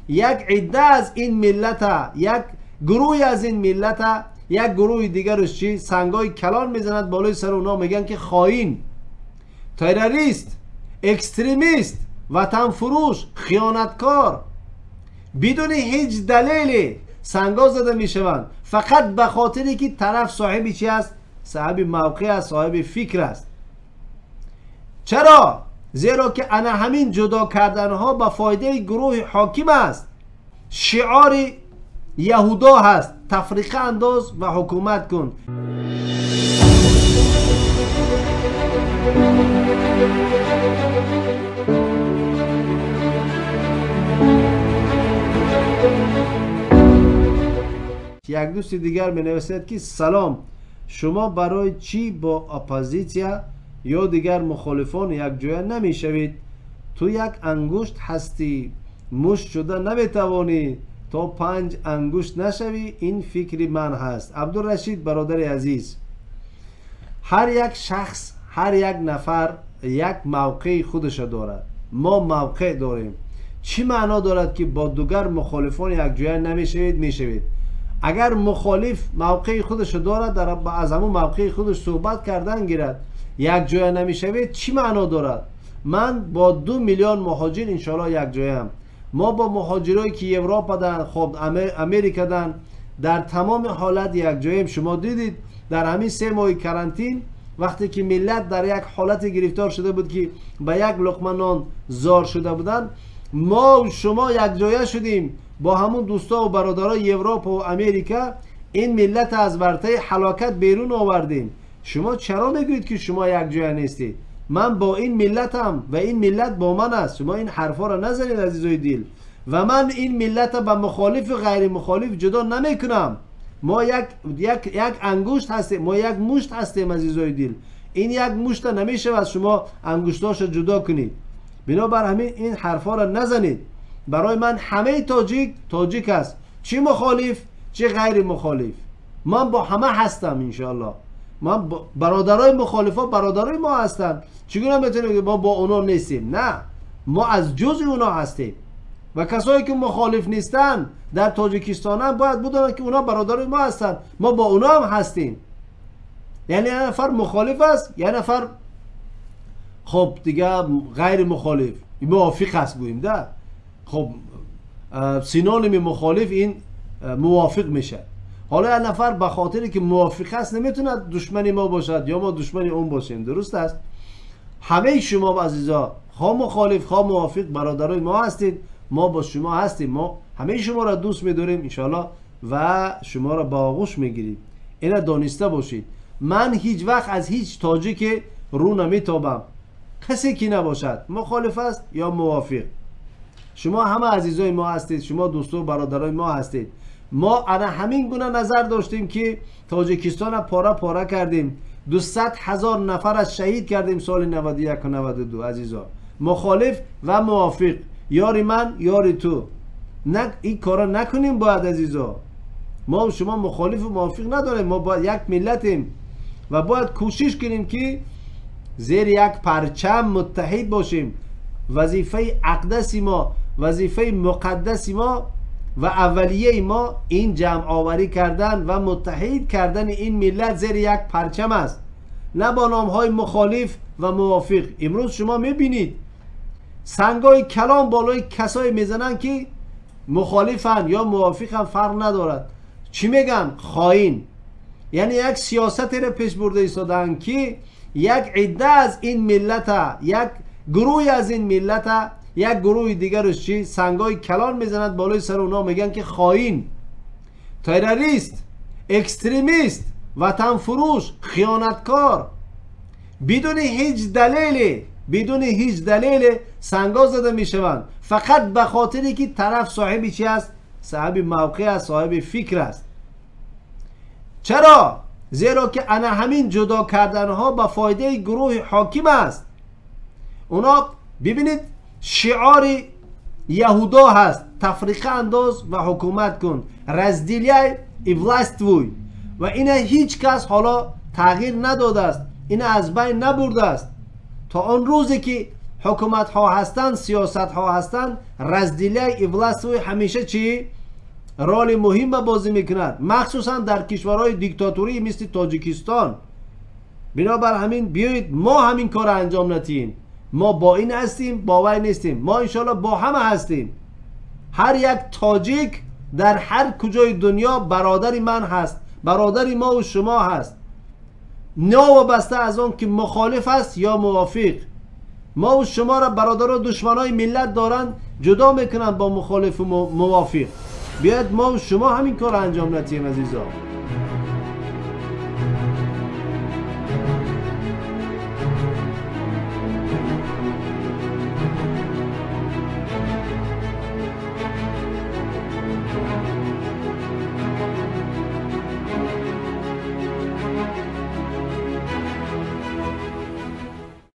یک عده از این ملت، یک گروه از این ملت، یک گروه دیگرش چی سنگای کلان میزند بالای سر اونا، میگن که خائن، تروریست، اکستریمیست، وطن فروش، خیانتکار. بدون هیچ دلیلی سنگا زده میشوند، فقط به خاطری که طرف صاحب چی است؟ صاحب موقع است، صاحب فکر است. چرا؟ زیرا که انا همین جدا کردنها به فایده گروه حاکم است. شعار یهودا هست تفریقه انداز و حکومت کن. یک دوست دیگر می نویسد که سلام، شما برای چی با اپوزیسیا یا دیگر مخالفان یک جای نمی شوید؟ تو یک انگشت هستی، مشت شده نمی توانی، تا 5 انگشت نشوی. این فکر من هست. عبدالرشید برادر عزیز، هر یک شخص، هر یک نفر یک موقع خودش دارد. ما موقع داریم. چی معنا دارد که با دیگر مخالفان یک جای نمی شوید؟ می شوید. اگر مخالف موقع خودش دارد، در از همون موقع خودش صحبت کردن گیرد، یک جای نمیشوید، چی معنا دارد؟ من با 2 میلیون مهاجر انشالله یک جایم. ما با مهاجرایی که اروپا دن، خب امریکا دن، در تمام حالت یک جایم. شما دیدید در همین 3 ماه کرانتین وقتی که ملت در یک حالت گرفتار شده بود که به یک لقمه نان زار شده بودن، ما و شما یک جایه شدیم با همون دوستا و برادرای اروپا و امریکا. این ملت از ورطه هلاکت بیرون آوردیم. شما چرا میگویید که شما یک جای نیستید؟ من با این ملتم و این ملت با من است. شما این حرفا را نزنید عزیزای دل. و من این ملت به مخالف و غیر مخالف جدا نمیکنم. ما یک یک یک انگشت هستیم، ما یک مشت هستیم عزیزای دل. این یک مشت نمیشه از شما انگشتاش جدا کنید. بنابر همین این حرفا را نزنید. برای من همه تاجیک تاجیک است، چی مخالف چه غیر مخالف. من با همه هستم انشاءالله. من برادرای مخالفا برادرای ما هستند. چگونه میتونیم ما با اونا نیستیم؟ نه، ما از جزء اونا هستیم. و کسایی که مخالف نیستن در تاجیکستان هم باید بدونن که اونا برادرای ما هستند، ما با اونا هم هستیم. یعنی یه نفر مخالف است، یه نفر خب دیگه غیر مخالف، موافق است گوییم ده. خب سینونیم مخالف این موافق میشه. حالا یه نفر به خاطری که موافق است نمیتونه دشمن ما باشد یا ما دشمن اون باشیم. درست است؟ همه شما عزیزا، خواه مخالف خواه موافق، برادرای ما هستید، ما با شما هستیم، ما همه شما را دوست میداریم انشاءالله و شما را با آغوش میگیریم. اینا دانسته باشید. من هیچ وقت از هیچ تاجیک رو نمیتابم، کسی که نباشد، مخالف است یا موافق. شما همه عزیزای ما هستید، شما دوست و برادرای ما هستید. ما انا همین گونه نظر داشتیم که تاجیکستان پاره پاره کردیم، 200,000 نفر از شهید کردیم سال 91 و 92. عزیزا، مخالف و موافق، یاری من یاری تو، نه این کارا نکنیم باید عزیزا. ما و شما مخالف و موافق نداریم، ما باید یک ملتیم و باید کوشش کنیم که زیر یک پرچم متحد باشیم. وظیفه اقدس ما، وظیفه مقدس ما و اولیه ما این جمع آوری کردن و متحد کردن این ملت زیر یک پرچم است، نه با نام های مخالف و موافق. امروز شما میبینید سنگای کلام بالای کسایی میزنن که مخالفن یا موافقن، فرق ندارد. چی میگن؟ خائن. یعنی یک سیاستی را پیش برده ایستادن که یک عده از این ملت، یک گروه از این ملت، یک گروه دیگرش چی سنگای کلان میزند بالای سر اونا، میگن که خائن، تروریست، اکستریمیست، وطن فروش، خیانتکار. بدون هیچ دلیلی، بدون هیچ دلیل سنگا زده میشوند، فقط به خاطری که طرف صاحب چی است؟ صاحب موقع است، صاحب فکر است. چرا؟ زیرا که انا همین جدا کردنها به فایده گروه حاکم است. اونا ببینید شعار یهودا هست تفریقه انداز و حکومت کن، разделяй и властвуй. و اینا هیچ کس حالا تغییر نداده است، اینا از بین نبرده است تا آن روزی که ҳукуматҳо ҳастанд, сиёсатҳо ҳастанд, разделяй и властвуй ҳамеша чӣ роли муҳимма бозӣ мекунад, махсусан дар кишварҳои диктатурӣ мисли Тоҷикистон. Бинобар ҳамин биёед мо ҳамин корро анҷом надиҳем. Мо бо ин ҳастем, бо вай нестем. Мо иншоалло бо ҳама ҳастем. Ҳар як тоҷик дар ҳар куҷои дунё бародари ман ҳаст, бародари мову шумо ҳаст, новобаста аз он ки мухолиф аст ё мувофиқ. Мову шуморо бародаро душманои миллат доранд, ҷудо мекунанд бо мухолифу мувофиқ. Биёед мову шумо ҳамин корро анҷом надиҳем, азизо.